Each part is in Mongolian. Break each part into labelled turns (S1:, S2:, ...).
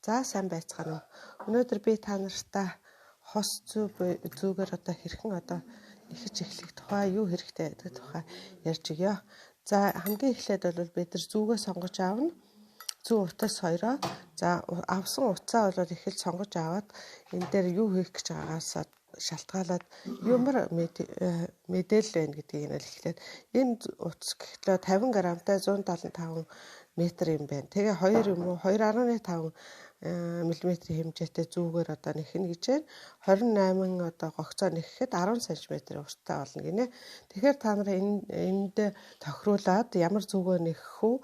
S1: За сайн байцгаана уу. Өнөөдөр би та нартай хос зүүгээр одоо хэрхэн одоо нэхэж эхлэх тухай, юу хэрэгтэй гэдэг тухай ярьж өгье. За хамгийн эхлээд бол бид нар зүүгээ сонгож аавна. Зүү утас хоёроо. За авсан утсаа бол эхэлж сонгож аваад энэ дээр юу хийх гэж байгаагаасаа шалтгаалаад юмар мэдээлэл байна гэдгийг нь эхлээд энэ утас гэхлээр 50 грамтай 175 метр юм байна. Тэгээ 2 юм уу 2.5 мм хэмжээтэй зүүгээр одоо нэхнэ гэж байна. 28 одоо гогцоо нэхэхэд 10 см урттай болно гинэ. Тэгэхээр та нар энд тохируулаад ямар зүүгээр нэхэх үү,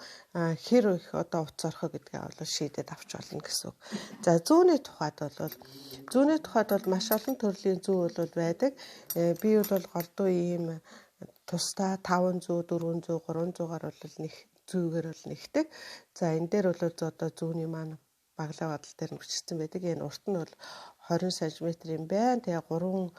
S1: хэр их одоо утас орох гэдгээ бол шийдээд авч болно гэсэн үг. За зүүнний тухайд бол маш олон төрлийн зүү бол байдаг. Би бол голдуу ийм тусдаа 500, 400, 300-аар бол нэх зүүгээр бол нэхдэг. За энэ дээр бол одоо зүүнний маань баглаа бадал дээр нь бичсэн байдаг. Энэ урт нь бол 20 см юм байна. Тэгээ 3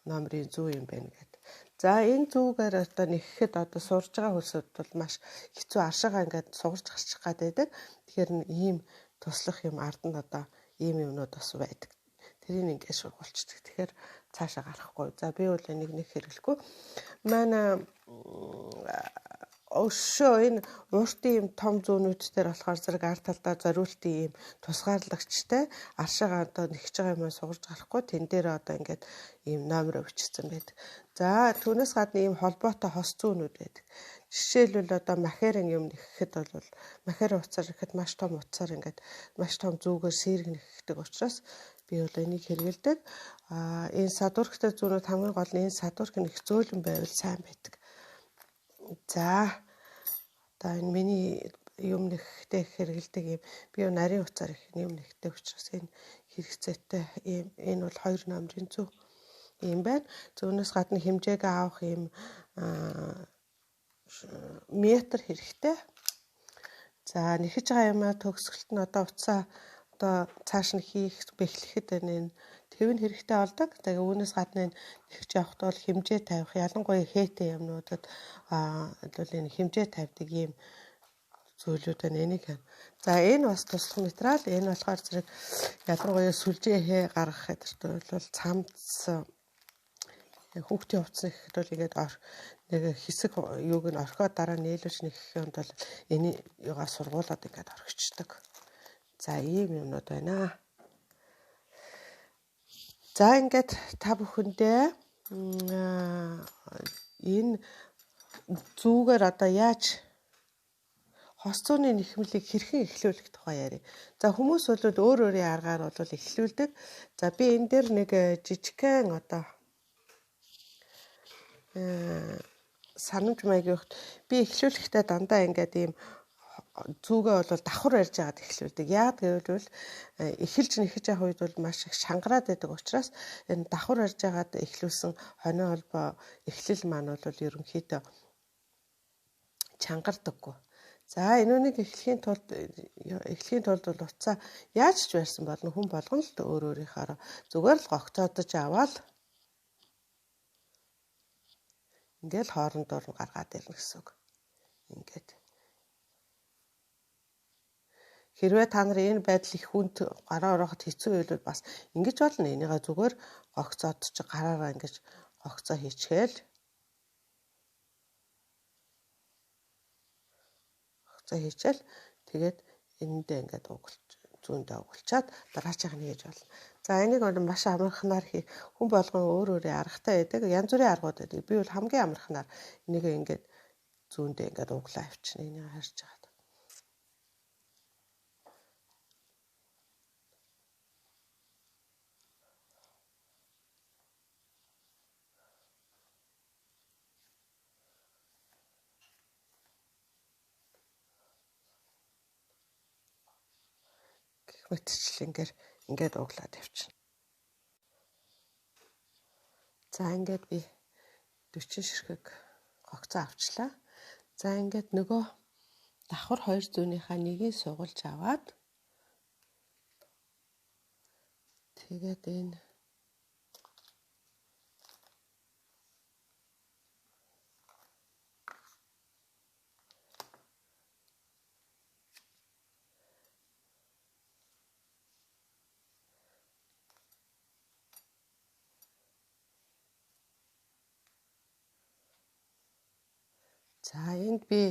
S1: номерын зүү юм байна гэдэг. За энэ зүүгээр одоо нэхэхэд одоо сурж байгаа хүмүүсд бол маш хэцүү, аршигаа ингээд сугарч гарчих гад байдаг. Тэгэхээр ийм туслах юм ард нь одоо ийм юмнууд бас байдаг. Тэрийг ингээд шургуулчихдаг. Тэгэхээр цаашаа гарахгүй. За би бол энийг нэг хэрэглэхгүй. Манай өшөө энэ ууртын юм том зүүнүүд дээр болохоор зэрэг ард талдаа зориултын ийм тусгаарлагчтай аршигаа одоо нэхэж байгаа юм сугарч гарахгүй, тэн дээр одоо ингээд ийм номер бичсэн байдаг. За түүнээс гадна ийм холбоотой хос зүүнүүд байдаг. Жишээлбэл одоо махерын юм нэхэхэд бол махер утсаар нэхэд маш том утсаар ингээд маш том зүүгээр сэрэг нэхдэг учраас би бол энийг хэрэглэдэг. А энэ садуурхтай зүүнүүд хамгийн гол нь энэ садуурх нь их зөөлөн байвал сайн байдаг. За одоо энэ миний юм нэхтэй хэрэглэдэг юм би нарийн утсаар их юм нэхтэй учраас энэ хэрэгцээтэй ийм энэ бол 2 номерын зүү юм байна. Зүүнээс гадна хэмжээг авах ийм метр хэрэгтэй. За нэхэж байгаа юмаа төгсгөлт нь одоо утсаа одоо цааш нь хийх бэхлэхэд энэ тэвн хэрэгтэй болдог. Тэгээ үүнээс гадна нэхэж явахад бол хэмжээ тавих, ялангуяа хээтэй юмнуудад бол энэ хэмжээ тавьдаг ийм зүйлүүд байна. Энийг. За энэ бас туслах материал. Энэ болохоор зэрэг ялангуяа сүлжээ хээ гаргах гэдэгт бол цамц хүүхдийн утас нэхэхэд бол ингээд нэг хэсэг юуг нь орхиод дараа нийлүүлж нэхэхэд бол энэ юугаа сургуулаад ингээд орхичдаг. За ийм юмнууд байна. За ингээд та бүхэндээ энэ зүүгээр одоо яаж хос зүүнний нэхмэлийг хэрхэн эхлүүлэх тухай ярив. За хүмүүс бол өөр өөрийн аргаар бол эхлүүлдэг. За би энэ дээр нэг жижигхэн одоо санамж маягийн би эхлүүлэхдээ дандаа ингээд ийм зүүгээ бол давхар барьж байгаад эхлүүлдэг. Яагаад гэвэл эхэлж нэхэж явах үед бол маш их шангараад байдаг учраас энэ давхар барьж байгаад эхлүүлсэн хонио холбоо эхлэл маань бол ерөнхийдөө чангардаггүй. За энүүнийг эхлэхийн тулд бол утсаа яаж ч барьсан болно, хүн болгон л өөр өөрийнхөө зүгээр л гогцоодож аваад ингээл хоорондоор нь гаргаад ирнэ гэсэн үг. Ингээд хэрвээ та нар энэ байдал их хүнд гараа орооход хэцүү байвал бас ингэж болно. Энийгээ зүгээр гогцоод чи гараараа ингэж гогцоо хийчихээл. Гогцоо хийчихэл тэгээд энэндээ ингээд угалж зүүндээ угалчаад дараачих нь хийж болно. За энийг бол маш амархнаар хий. Хүн болгон өөр өөрийн аргатай байдаг. Янз бүрийн аргууд байдаг. Би бол хамгийн амархнаар энийг ингээд зүүндээ ингээд углаа авчна. Энийг харж байгаа. Мэтчлэнгээр ингээд углаад явчихна. За ингээд би 40 ширхэг гогцоо авчлаа. За ингээд нөгөө давхар хоёр зүүнийхээ нэгийг сугалж аваад тэгээд энэ За энд би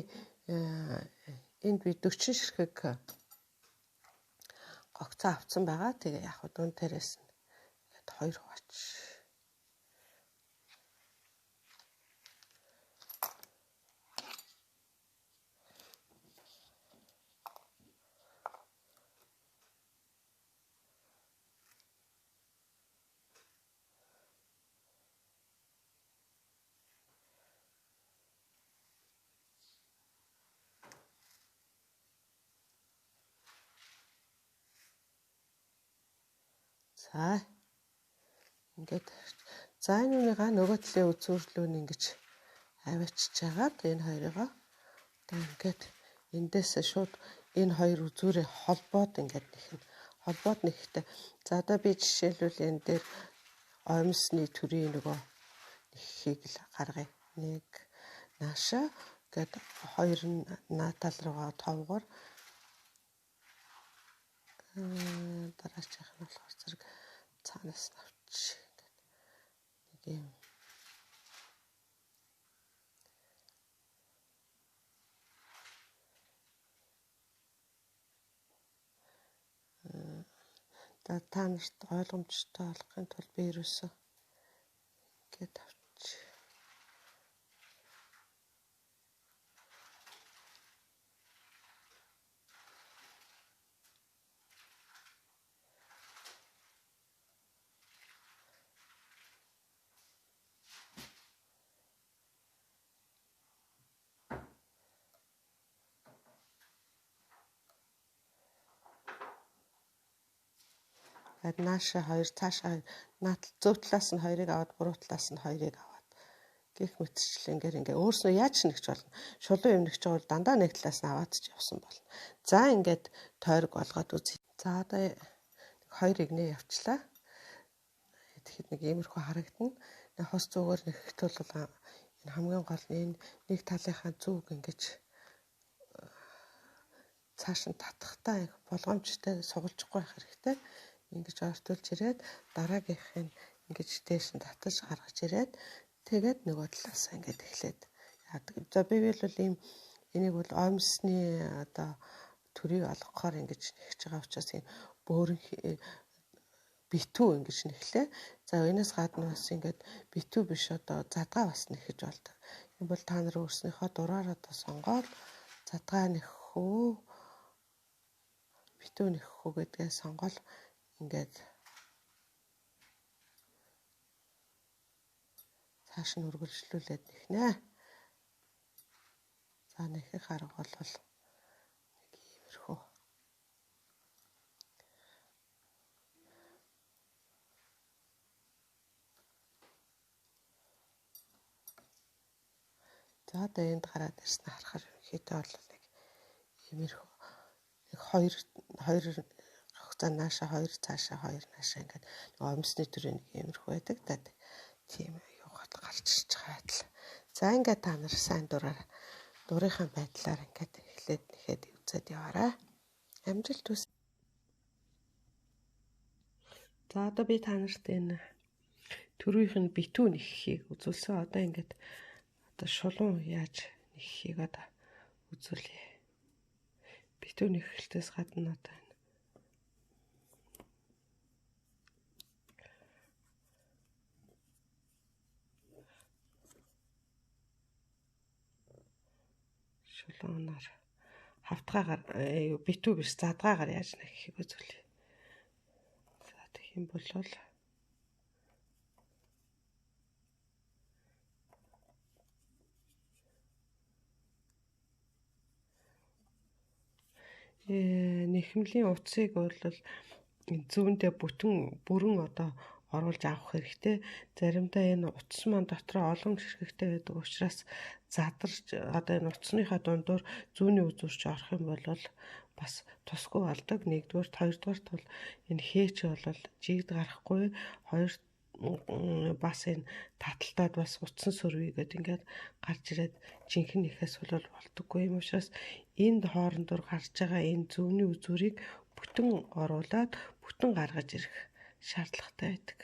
S1: 40 ширхэг гогцоо авцсан байгаа. Тэгээ яг дунд тэрээс нь ингээд хоёр хуваач. За ингээд за энэ үнийг нөгөө талын үзүүрлөө нь ингэж аваачиж хагаад энэ хоёрыгоо одоо ингээд эндээс шууд энэ хоёр үзүүрээ холбоод ингээд нэхнэ. Холбоод нэхтэй. За одоо би жишээлбэл энэ дээр оймсны төрийн нөгөө нэххийг л гаргая. Нэг нааша гээд хоёр нь наа тал руугаа товгоор дараачих нь болохоор зэрэг цаанаас нь авч ингээд нэг юм та нарт ойлгомжтой болгохын тулд би ерөөсөө ингээд авч. Нааша хоёр, цаашаа хоёр, наад зөө талаас нь хоёрыг аваад, буруу талаас нь хоёрыг аваад гэх мэтчлэнгээр ингээ өөрснөө яаж нэгч болно. Шулуун юм нэгч бол дандаа нэг талаас нь аваад ч явсан болно. За ингээд тойрог болгоод үзье. За одоо хоёр игнэ явчлаа. Тэгэхэд нэг иймэрхүү харагдана. Хос зүгээр нэхэхэд бол энэ хамгийн гол нь энэ нэг талынхаа зүг ингэж цааш нь татахтаа их болгоомжтой сугалжихгүй байх хэрэгтэй. Ингэж ортуулж ирээд дараагийнх нь ингэж дээш нь татаж гаргаж ирээд тэгээд нөгөө талаас ингээд эхлээд яадаг. За би бол ийм энийг бол оймсны одоо төрийг олгохоор ингэж нэгж байгаа учраас ийм бөөрөн битүү ингэж нэхлээ. За энэс гадна бас ингээд битүү биш одоо задгаа бас нэхэж болдог. Энэ бол та нар өөрснийхөө дураар одоо сонгоод задгаа нэхэх үү, битүү нэхэх үү гэдгээ сонгоол ингээд цааш нь үргэлжлүүлээд нэхнэ. За нэхэх арга бол нэг иймэрхүү. За одоо энд гараад ирсэн харахаар ерөнхийдөө бол нэг иймэрхүү нэг хоёр хоёр хугацаа нааша хоёр цаашаа хоёр нааша ингээд нэг ομсны төрийн нэг иймэрхүү байдаг. Та тийм юу гарч ирж байгаа байдал. За ингээд та нар сайн дураар дурынхаа байдлаар ингээд эхлээд нэхэд үзээд яваарай. Амжилт хүс. За одоо би та нарт энэ төрийнх нь битүү нэххийг үзүүлсэн. Одоо ингээд одоо шулуун яаж нэххийг одоо үзүүлье. Битүү нэхэлтээс гадна одоо энэ шулуунаар хавтгаагаар битүү биш задгаагаар яаж нэххийг үзүүлье. За тэгэх юм бол нэхэмлийн утсыг бол зүүндээ бүтэн бүрэн одоо оруулж авах хэрэгтэй. Заримдаа энэ утас маань дотроо олон ширхэгтэй байдаг учраас задарч одоо энэ утасныхаа дундуур зүүнний үзүүрч орох юм бол бас тусгүй болдог. Нэгдүгээрт, хоёрдугаарт бол энэ хээч бол жигд гарахгүй. Хоёр бас энэ таталтаад бас утсан сөрвий гэдэг ингээд гарч ирээд жинхэнэ ихэс бол болдоггүй юм учраас энд хоорондоор гарч байгаа энэ зүүнний үзүүрийг бүтэн оруулаад бүтэн гаргаж ирэх шаардлагатай байдаг.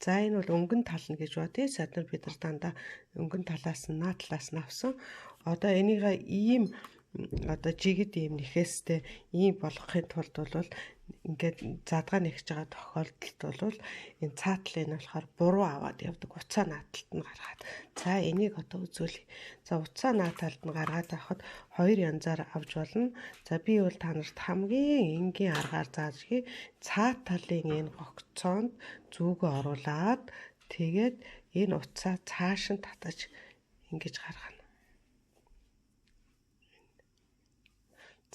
S1: За энэ бол өнгөн тал нь гэж ба тий. Сад нар бид нар дандаа өнгөн талаас нь наа талаас нь авсан. Одоо энийг ийм одоо жигд ийм нэхэстэй ийм болгохын тулд бол ингээд задгаа нэгж байгаа тохиолдолд бол энэ цаатлын нь болохоор буруу аваад явдаг. Уцаа нааталт нь гаргаад. За энийг одоо үзүүлье. За уцаа нааталт нь гаргаад авахд хоёр янзаар авч болно. За би бол та нарт хамгийн энгийн аргаар зааж өгье. Цаат талын энэ гогцоонд зүгөө оруулаад тэгээд энэ уцаа цааш нь татаж ингэж гаргана.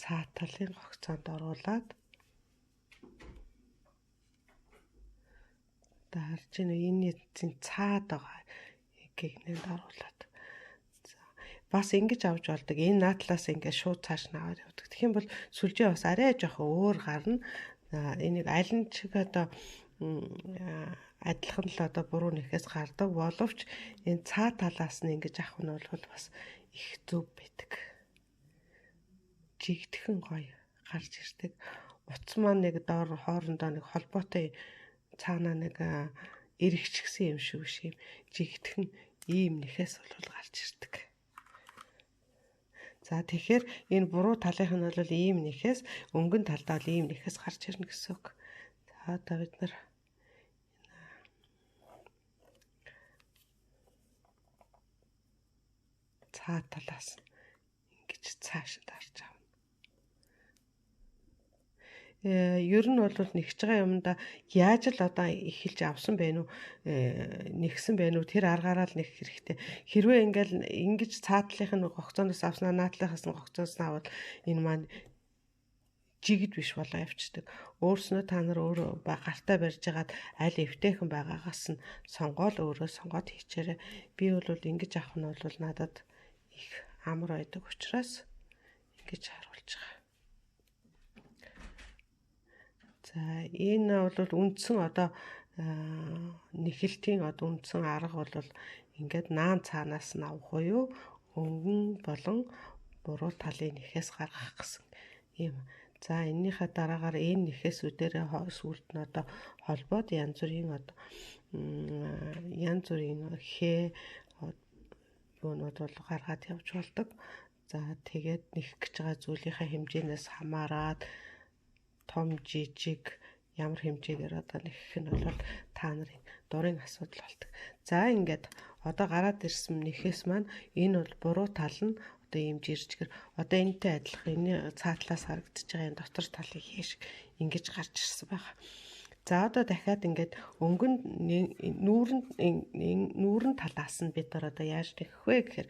S1: Цаат талын гогцоонд оруулаад одоо харж байна уу? Энэ зин цаад байгаа гэгнэнд оруулаад. За бас ингэж авч болдог. Энэ наатлаас ингээд шууд цааш нь аваад явдаг. Тэгэх юм бол сүлжээ бас арай жоохон өөр гарна. Энийг аль нь ч одоо адилхан л одоо буруу нэхээс гардаг боловч энэ цаа талаас нь ингэж авах нь бол бас их зөв байдаг. Жигдэхэн гоё гарч ирдэг. Утас маань нэг доор хоорондоо нэг холбоотой цаанаа нэг эргэжчихсэн юм шиг биш юм жигдэхэн ийм нэхээс бол гарч ирдэг. За тэгэхээр энэ буруу талынх нь бол ийм нэхээс, өнгөн талдаа бол ийм нэхээс гарч ирнэ гэсэн үг. За одоо бид нар цаа талаас ингэж цааш дарж авна. Ер нь бол нэгж байгаа юмдаа яаж л одоо эхэлж авсан байх уу, нэгсэн байх уу, тэр аргаараа л нэгэх хэрэгтэй. Хэрвээ ингээл ингэж цаатлынх нь гогцооноос авснаа наатлынхаас нь гогцоос нь аваад энэ маань жигд биш болоо явцдаг. Өөрснөө та нар өөрөө гартаа барьж хагаад аль эвтэйхэн байгаагаас нь сонгоол өөрөө сонгоод хийчээрэй. Би бол ингэж авах нь бол надад их амар байдаг учраас ингэж харуулж байгаа. За энэ бол үндсэн одоо нэхэлтийн одоо үндсэн арга бол ингээд наан цаанаас нь авах буюу өнгөн болон буруу талын нэхээс гаргах гэсэн ийм. За энэнийхээ дараагаар энэ нэхээсүүдээрээ сүүлд нь одоо холбоод янз бүрийн одоо янз бүрийн хээ юунууд бол гаргаад явж болдог. За тэгээд нэхэх гэж байгаа зүйлийнхээ хэмжээнээс хамаарат том жижиг ямар хэмжээгээр одоо нэхэх нь бол та нарын дурын асуудал болдог. За ингээд одоо гараад ирсэн нэхээс маань энэ бол буруу тал нь одоо ийм жиржгэр одоо энэтэй адилхан энэ цаатлаас харагдаж байгаа энэ дотор талыг хийш ингэж гарч ирсэн байгаа. За одоо дахиад ингээд өнгөн нүүрэн талаас нь бид нар одоо яаж нэхэх вэ гэхээр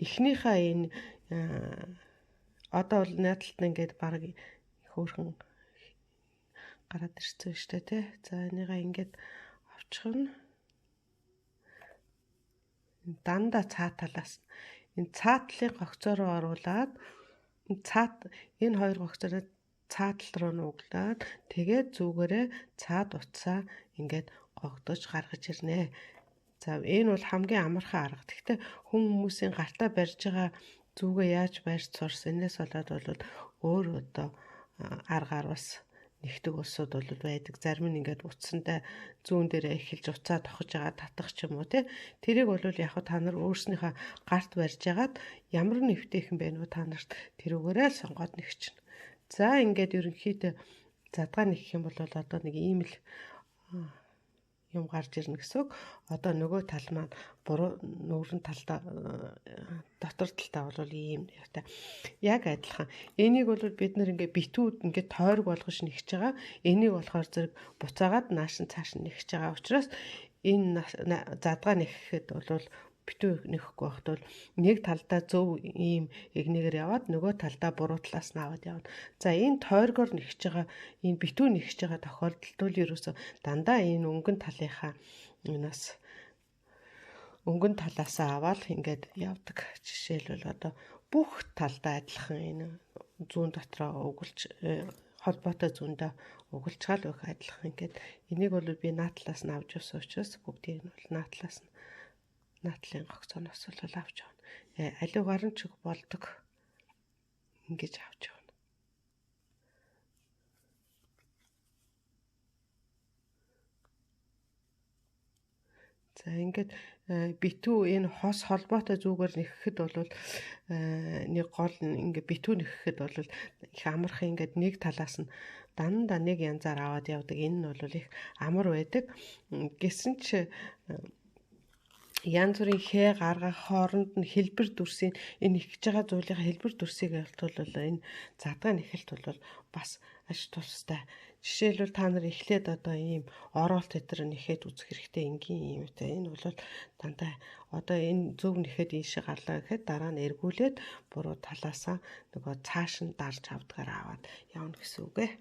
S1: эхнийхээ энэ одоо бол найдалт нь ингээд баг хөөрхөн гараад ирсэн шүү дээ тий. За энийгээ ингээд авчихна. Дандаа цаа талаас энэ цаатлын гогцоо руу оруулаад цаат энэ хоёр гогцоороо цаатал руу нуглаад тэгээд зүгээрээ цаад утсаа ингээд гогдож гаргаж ирнэ. За энэ бол хамгийн амархан арга. Гэхдээ хүн хүмүүсийн гартаа барьж байгаа зүгээ яаж барьж сурсан энэс болоод бол өөр одоо аргаар бас нэгдэг улсууд бол байдаг. Зарим нь ингээд утсандаа зүүн дээрээ эхэлж уцаа тохож байгаа татах ч юм уу тий. Тэрийг бол яг та нар өөрснийхөө гарт барьж агаад ямар нэвтэйхэн байна вэ та нарт тэрүүгээрээ л сонгоод нэгчнэ. За ингээд ерөнхийдөө задгаа нэгэх юм бол одоо нэг ийм л юм гарч ирнэ гэсэн үг. Одоо нөгөө тал маань буруу нүүрэн талдаа дотор талдаа бол ийм юутай. Яг адилхан. Энийг бол бид нэр ингээ битүүд ингээ тойрог болгож нэгж байгаа. Энийг болохоор зэрэг буцаагаад нааш нь цааш нь нэгж байгаа учраас энэ задгаа нэхэхэд бол битүү нэхэхгүй байхад бол нэг талдаа зөв ийм эгнээгээр яваад нөгөө талдаа буруу талаас нь аваад явна. За энэ тойргоор нэгж байгаа энэ битүү нэгж байгаа тохиолдолд бол ерөөсө дандаа энэ өнгөн талынхаа энэс өнгөн талаасаа аваад ингээд явдаг. Жишээлбэл одоо бүх талдаа адилхан энэ зүүн дотроо өгүүлж холбоотой зүүндээ өгүүлчгаал байх адилхан ингээд энийг бол би наатлаас нь авч явсан учраас бүгдийг нь бол наатлаас нь наатлын гогцооноос бол авч явна. Аливаар нь ч болдог. Ингэж авч явна. За, ингээд битүү энэ хос холбоотой зүгээр нэхэхэд бол нэг гол ингээд битүү нэхэхэд бол их амархан, ингээд нэг талаас нь дандаа нэг янзаар аваад явдаг. Энэ нь бол их амар байдаг. Гэсэн ч янз бүрийн хээ гаргах хооронд нь хэлбэр дүрсийн, энэ нэхэж байгаа зүйлийн хэлбэр дүрсийг олтвол энэ задгай нэхэлт бол бас аш тустай. Жишээлбэл, та нар эхлээд одоо ийм ороолт өдр нэхэд үзэх хэрэгтэй, энгийн юм те. Энэ бол дандаа одоо энэ зөв нэхэд ийшээ гарлаа гэхэд дараа нь эргүүлээд буруу талаасаа нөгөө цааш нь дарж авдгаар аваад явна гэсэн үг ээ.